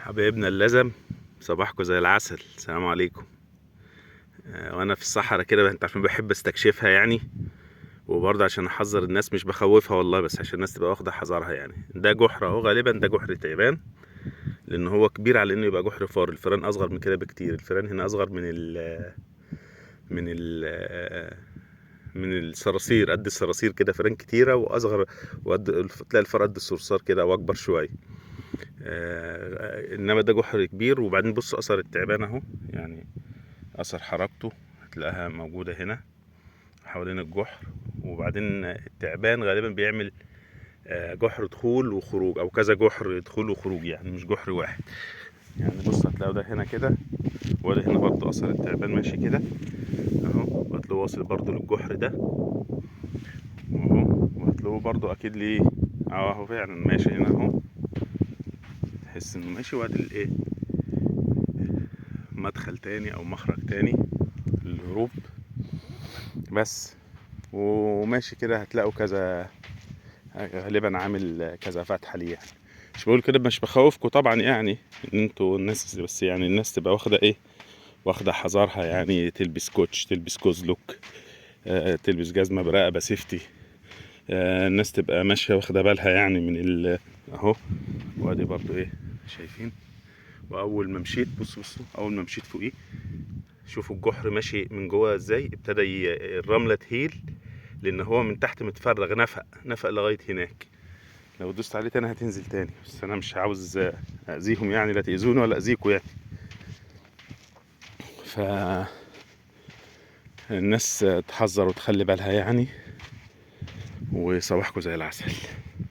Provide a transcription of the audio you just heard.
حبايبنا اللزم، صباحكم زي العسل. السلام عليكم. وانا في الصحراء كده، انت عارفين بحب استكشفها يعني، وبرضه عشان احذر الناس، مش بخوفها والله، بس عشان الناس تبقى واخده حذرها يعني. ده جحر اهو، غالبا ده جحر تعبان، لان هو كبير على انه يبقى جحر فار. الفيران اصغر من كده بكتير، الفيران هنا اصغر من ال من الصراصير، قد الصراصير كده، فيران كتيرة واصغر، وقد تلاقي الفار قد الصرصار كده او اكبر شوية. انما ده جحر كبير. وبعدين بص اثر التعبان اهو، يعني اثر حركته هتلاقيها موجودة هنا حوالين الجحر. وبعدين التعبان غالبا بيعمل جحر دخول وخروج، او كذا جحر دخول وخروج، يعني مش جحر واحد. يعني بص هتلاقوا ده هنا كده، وده هنا برضو اثر التعبان ماشي كده اهو، وهتلاقوه واصل برضو للجحر ده اهو، وهتلاقوه برضو اكيد ليه اهو فعلا ماشي هنا اهو، تحس انه ماشي. وادي الايه، مدخل تاني او مخرج تاني للهروب بس. وماشي كده هتلاقوا كذا، غالبا عامل كذا فتحة ليه يعني. مش بقول كده، مش بخوفكم طبعا يعني، ان انتوا الناس، بس يعني الناس تبقى واخده ايه، واخده حذرها يعني. تلبس كوتش، تلبس كوزلوك، تلبس جزمه برقبه safety، الناس تبقى ماشية واخده بالها يعني من ال اهو. وادي برضو ايه، شايفين. واول ما مشيت بصوا بصوا، اول ما مشيت فوقيه شوفوا الجحر ماشي من جوه ازاي، ابتدى الرملة تهيل، لان هو من تحت متفرغ، نفق لغاية هناك. لو دوست عليه تاني هتنزل تاني، بس انا مش عاوز اذيهم يعني، لا تاذوني ولا اذيكوا يعني. ف الناس تحذر وتخلي بالها يعني. وصباحكم زي العسل.